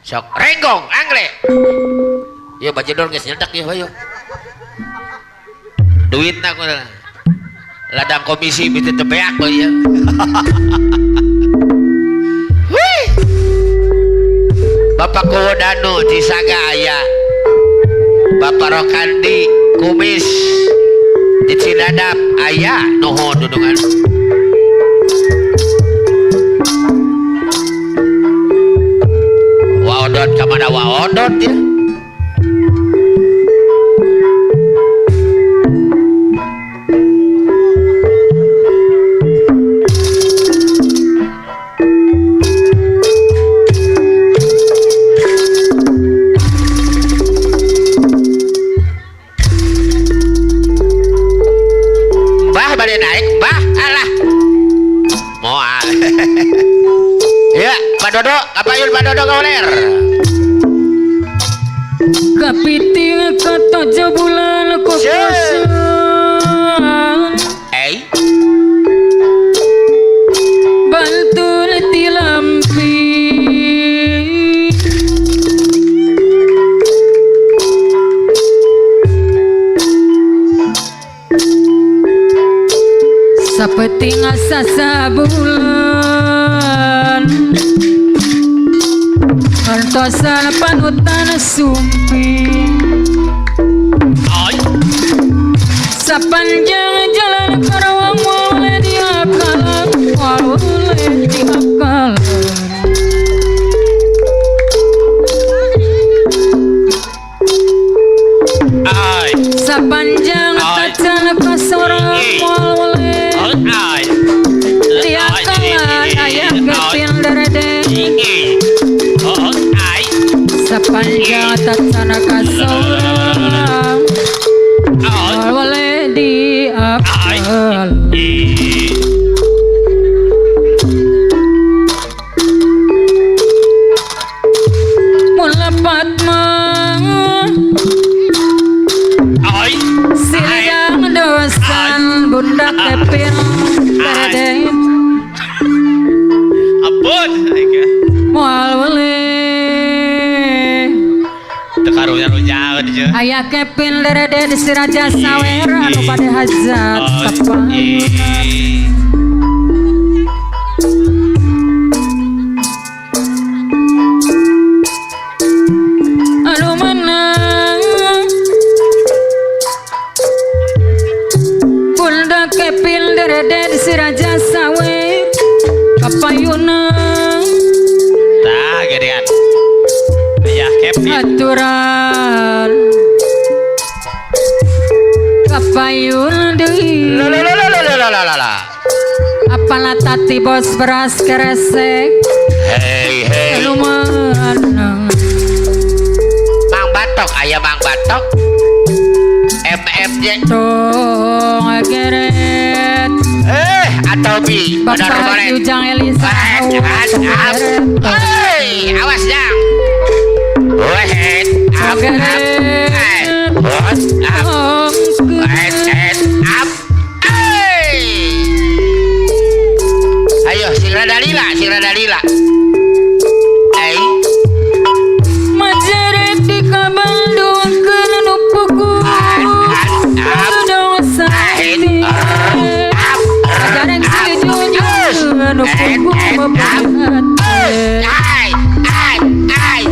Sok renggong angle. Yeuh bajedor geus nyedak yeuh hayu. Duitna kumaha? Ladang komisi beuti teu beak we ieu. Wih. Bapak Kuwodanu Cisaga aya. Bapak Rokandi Kumis di Cidadap aya nuhun dudungan. Waodot ka mana waodot ya? Bah bade naik, bah alah. Moal. Ya, Pak Dodo, kapayun Pak Dodo kauler. Kapiting katojo bulan kokosan. Eh, Bantul tilampi. Sapeting asa sabulan Antosan panutan sumping. Sapanjang jalan Karawang boleh diakalan, boleh diakalan. Sapanjang tacan kasorang boleh diakalan, ayah kepin derede. Sapanjang tacan kasorang boleh diakalan. Mula Fatma siang dosan bunda kepin derede. Ampun. Moal boleh Tekarunya-runya aja. Ayah kepin derede di Siraja Sawera anu pada hajat kapayunan. Anu menang Bunda kepin derede di Siraja Sawe kapayunan. Tah gedean. Ayah kepin. Aturan kapayun deui. Lalalalalalala. Apala tati bos beras keresek. Hei hei. Anu menang Mang Batok aya Mang Batok. MMJ. Tong geret. Eh, atau bi benar Bapak boleh. Ujang Elisa. Hei, awas jang. Wehet, up, up, eh, up, up, up, hey. Ayo, sing rada lila, sing rada lila. Eh, Majeret di Bandung keur nu pugu. Dong sakti. Ajaran si Junjun nu pugu beberat. Ai, ai, ai,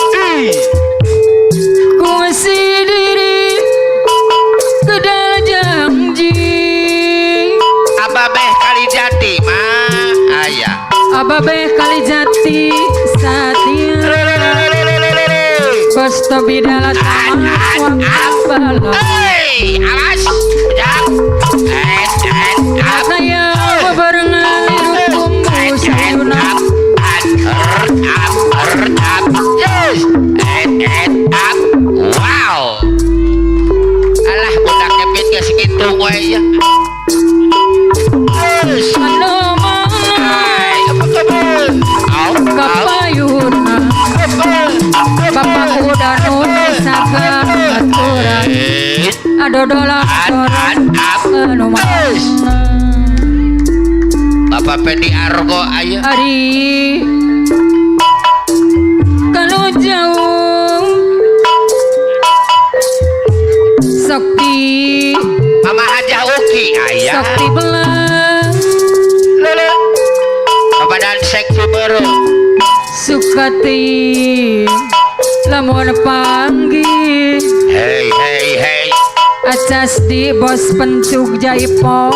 ai. Ku si diri kedal janji. Ababeh kali jati mah aya. Ababeh kali jati satia. Bos tobi dalam bala. Hei, awas. Jang. Et, et, up. Saya bebarengan kumbu sayuna. Up, up, up, yes. Et, et, up. Wow. Alah, budak kepit geus ngitung we ya. Terus. Anu mana Ai, apa kabar? Au, au. kapayuna. Bapak Udanu saka aturan. Eh, Adodola An, an, up. anu mana. Bapak Pendi Argo aya. Ari kalau jauh Sakti Mama Hajah Uki aya. Sakti belah Lele. Bapak dan Sekti baru. Sukati lamun panggih Hey hey hey. Acas di bos pencuk jaipong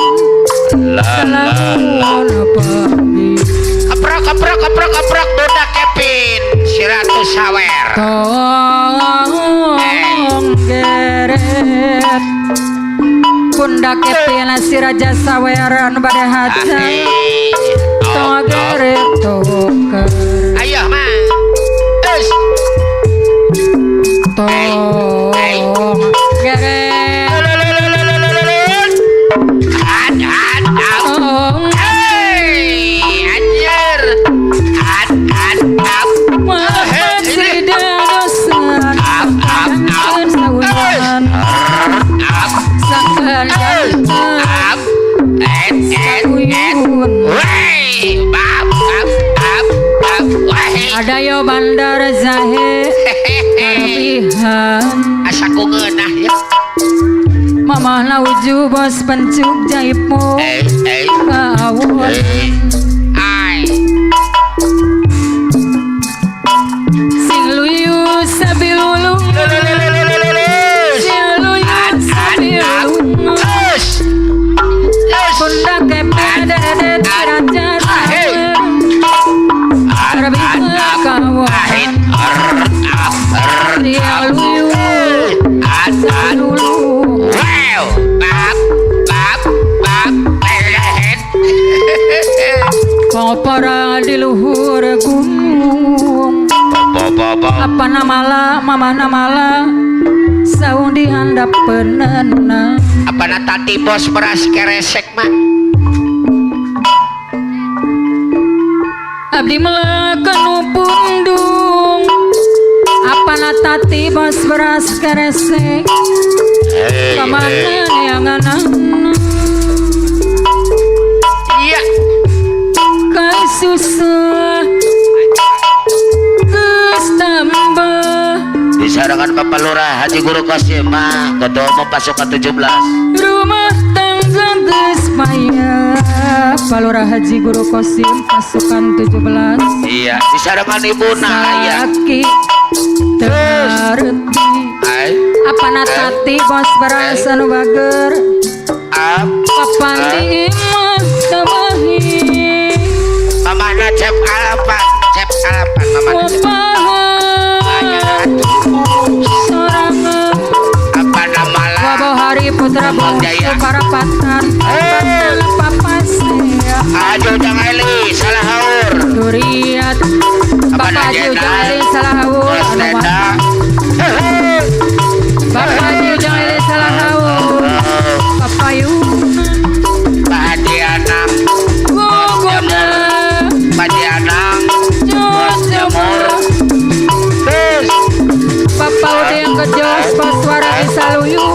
La la la. lamun panggih Keprok keprok keprok keprok Bunda Kevin si Ratu Sawer. Tong geret Bunda Kevin si Raja Sawer anu bade hajat Tong geret toker Ayo ma. Terus. Tong geret Ad ad ad. Tong Hey, anjir. Ad ad ad. Masidadosan Up up up. Sawiran Up Sakan up. Et et et. Wey, bab up up up. Wey. Ada yo bandar zahe karapihan Asa ku ngeunah ya. Mamah lauju bos pencuk jaipo Eh eh. Kawon Eh. Ai. Sing luyu sabilulung Sing luyu sabilulung Terus. Terus. Bunda kepin dedet raja sawer Karapihan kawon Sing luyu sabilulung Wow, bab, bab, bab, Para di luhur gunung Apa namala mama namala Saung di handap penenang Apa na tati bos beras keresek mak? Abdi melakan pundung Apa na tati bos beras keresek Hey, Kamana neanganan Iya, Kai susah Geus tambah disarankan Bapak Lurah Haji Guru Kosim mah ketua umum pasukan 17. Rumah tangga geus payah Palurah Haji Guru Kosim pasukan 17 Iya, disarankan Ibu Naya. Salaki teu ngareti Ai, Apa natati bos beras anu bager ap, Papan di imah tamahi mamahna cep alapan, cep alapan mamahna cep. Wapahan sorangan Apa namala? Wabohari putra Bang bungsu Jaya. parapatan Patan papasea Aduh jangan Eli, salah haur. Duriat Apa Bapak Haji najena? Ujang Eli salah haur Terus anu mah. tenda. Bapak Haji Ujang Eli salah haur Bapak Yuna Pak Haji Anang, Guguna Pak Haji Anang, Jos Jamur terus. Bapak Udah yang kejos Paswara di Saluyu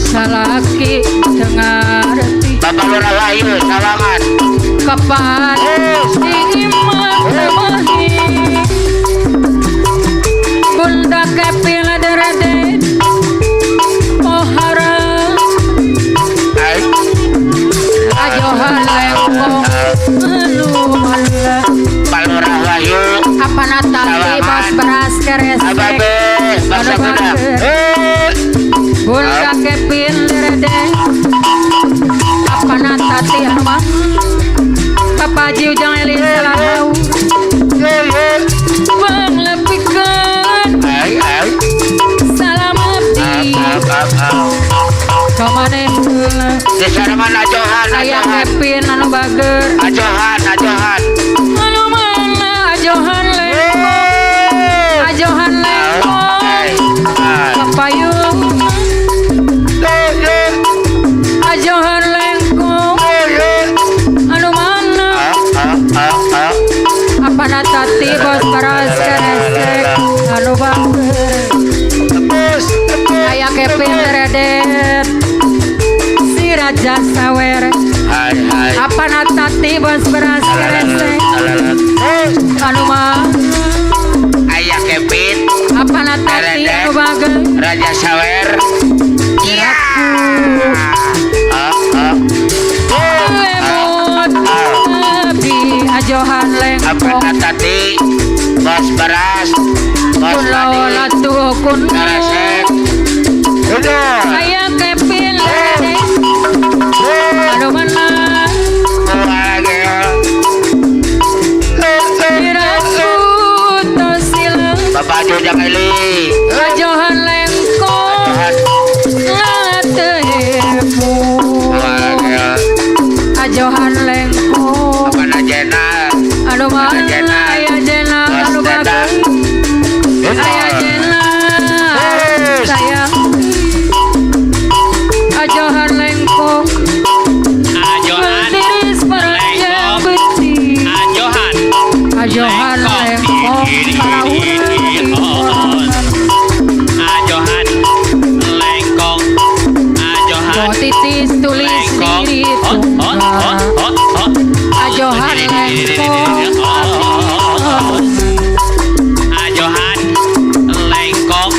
Salaki dengarti Bapak Lurah Wahyu, Sawangan. Kapan di imah tamahi Bunda Kepil derede Pohara Ai. Ajohan lengkong Anu mala Pak Lurah Wahyu, Apa natati bos beras keresek Ababe, Basa Anu Kuda. bager. Bunda Kepil derede Apa natati anu mah Bapak Haji Ujang Eli salah haur Bang lepikan Ai, ai. Salam abdi Ap, ap, ap. Kamane heula Disarangan Ajohan, Aya Ajohan. Kevin anu bager Ajohan, Ajohan. Anu mana Ajohan lengkong Ajohan lengkong Ai, ai. Kapayung Ajohan lengkong Anu mana Ah, ah, ah, ah. Apa natati bos beras keresek Anu bager Terus, Aya Kevin redet Raja Sawer. Hai hai. Apa natati bos beras rese anu mah Ayah Kevin apa natati anu bagel Raja Sawer. Iya. Lemot abi ajohan Apa lengkong natati bos beras bos kulo padi tuh kun Karesek. Udah. Ayah Kevin lede anu mana Diraku tosilang Bapak Jujang Eli. ajohan lengkong ngatehmu ajohan lengkong Apa najena? anu mana aya jena anu bagel aya jena sayang ajohan lengkong Ajohan tiris peranjang besi Ajohan ajohan lengkong Ajohan lengkong Ajohan titis tulis lengkong diri tunggal ajohan lengkong Ajohan lengkong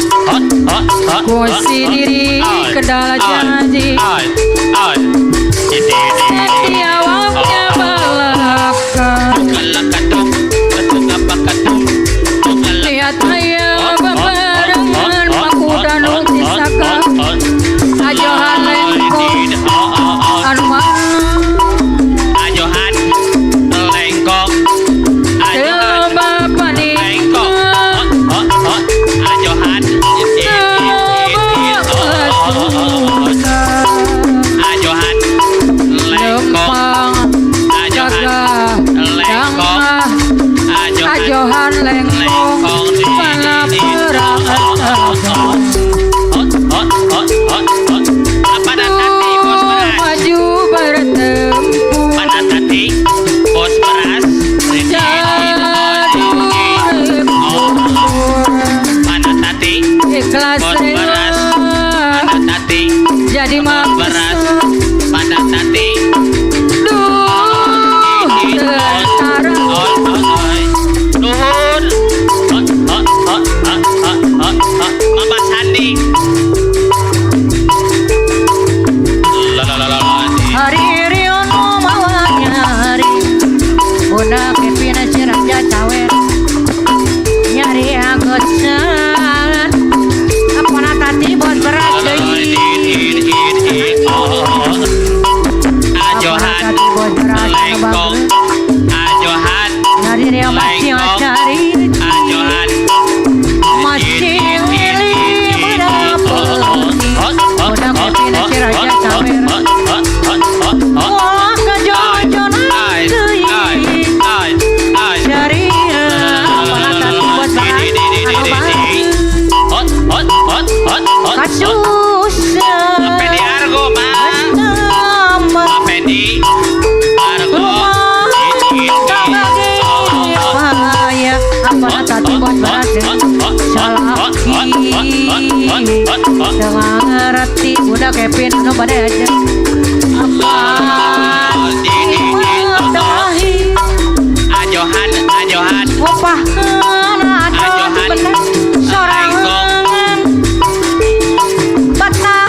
Kursi diri kendala janji Setiawangnya belakang Lihat ayah bebarengan Paku danu tisaka Ajohan lengkong Anu mah Ajohan lengkong Ajohan Coba panik lengkong Ajohan Ajohan lengkong Lempang Ajohan jaga lengkong Dangah Ajohan Ajohan lengkong Pala perang Apa tadi bos beras? Maju bertempur Pada tadi bos beras. Jadu Pada tadi Ikhlas bos beras. rela Pada tadi Jadi bos beras. maksa Pada tadi Duh tentara Nuhun. Mama Sandi. La la la la. Hari Riono mawa nyari Bunda Kevin si Raja Sawer nyari anggotan apa natati bos beras deui Ajohan Apa natati bos beras anu lengkong bagel Ajohan nyari Rio masih Lengkong. cari Ajohan masih ngili berapa Bunda Kevin si Raja Sawer wah kejojonan deui cari apa natati bos beras anu bagel kasusah Pendi Argo ma nama Pendi Argo rumah kabage paya apa tadi bos beras salaki tengah ngerti udah Kevin anu bade aja apa tahi Ajohan Ajohan opahkeun aduh bener sorangan betah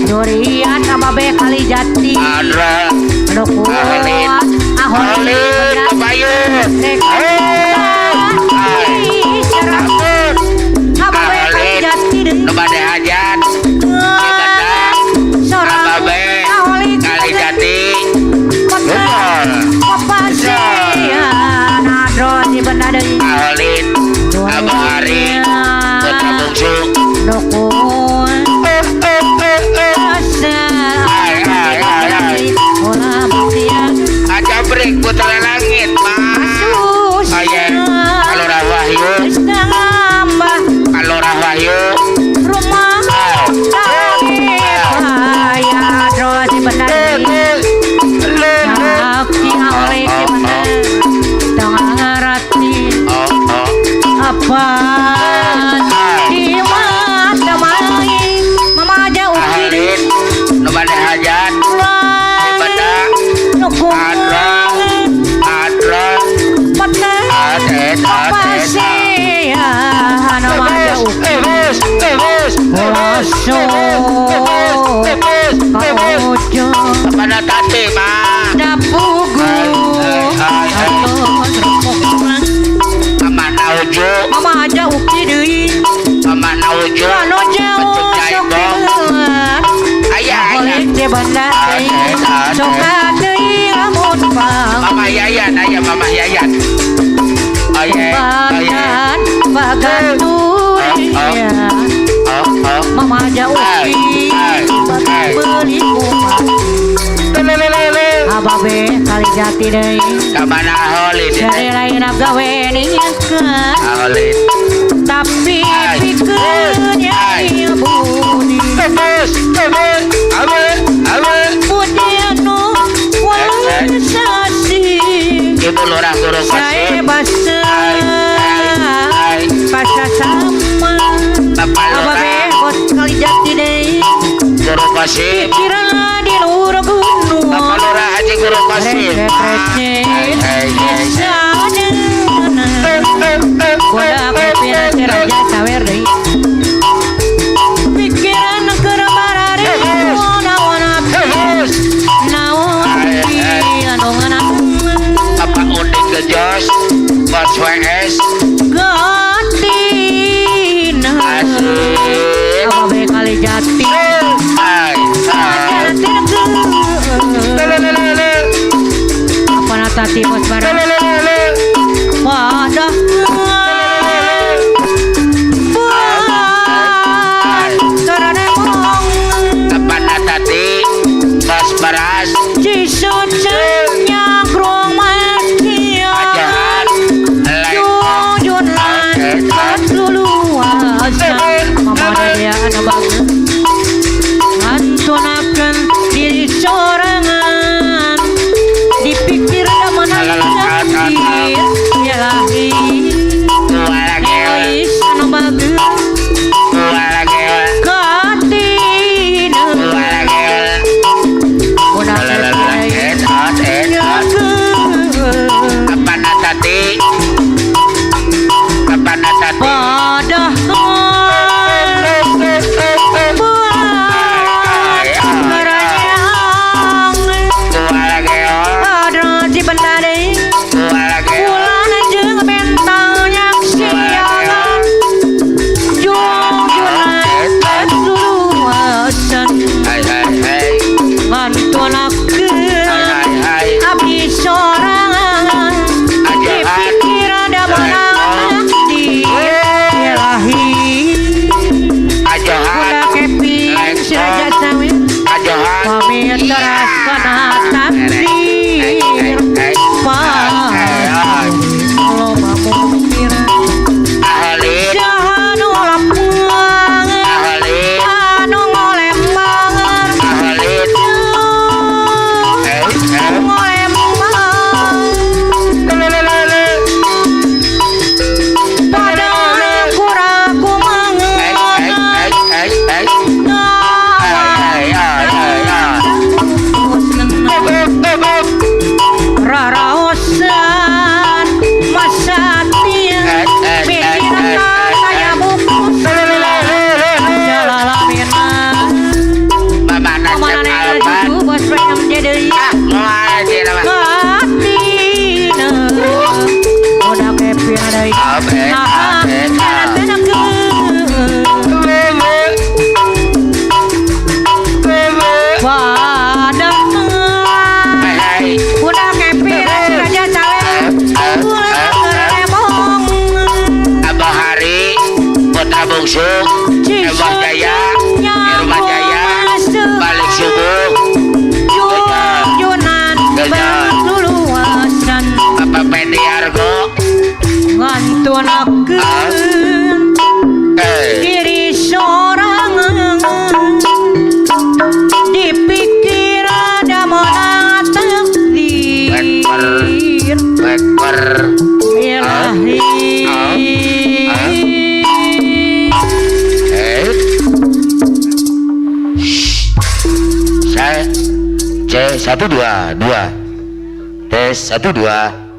Durian sama be kali jati Andra Aduh kuat Aholin Aholin Kebayun. Rek Serap Sama be kali jati Laso Kaojo Kepada tati mah Dapugu Atos remuk Mama naujo Mama aja uki deui Mama naujo Anu jauh sok dieuan Ayah ayah Boleh teh banda deui Sok deui lamun pang Mama Yayan ayah Mama Yayan Ayah ayah Bagan bagan dunia Oh oh Mama aja uki Beli kumat Ababe kali jati deui Kamana holid Cari lain gawe ningkeun Holid Tapi pikeun nyai budi Budi anu wasasi Ibu lurah guru Saya kosim basa Pasa sama Bapak Ababe lurah bos kali jati deui guru kosim Pikiran di luhur gunung Bapak lurah haji guru kosim Pikiran keur barari wana-wana naon anu ngeunah Bapak Unding Gejos Bos WS gatina Asik ababe kali jati Ay ay apa natati bos barang wadah buat karena mong Apa natati Bos Beras Cisocenya krong makia Ajahan Lengkong Jujurlan luluasan Mama dia anu bagus Antonakan diri sorangan Dipikir mana takdir Ilahi Egois anu bagus Katina Udah Apa natati Apa natati Padahal buat kerajaan Ada di benda Bulan jeung bentang nyaksian Jujuran luasan Ngantonakeun abdi sorangan Dipikir ada menang di ilahi Bunda Kevin si Raja Sawit Pamit teras kana takdir Pas loba mukir Jahan ulah anu ngolembangan Ngolembang Pada kuraku mangan Raraosan masatia Pikiran kaya buku Jalalamina Mama Pamana Nasib Alban cucu bos rem jadi Ah, mulai nama Katina Udah kepi ada A B A B A Pada Hai hai Udah kepi raja cawe Ulah ngeremong Abah Hari Putra Bungsu Ewah Jaya Irma Jaya Balik subuh Jujunan berluluasan Bapak Pendi Argo Ngantunakeun diri sorangan Dipikir ada menang takdir Ekor Ilahi Saya C 1 2 2 T 1 2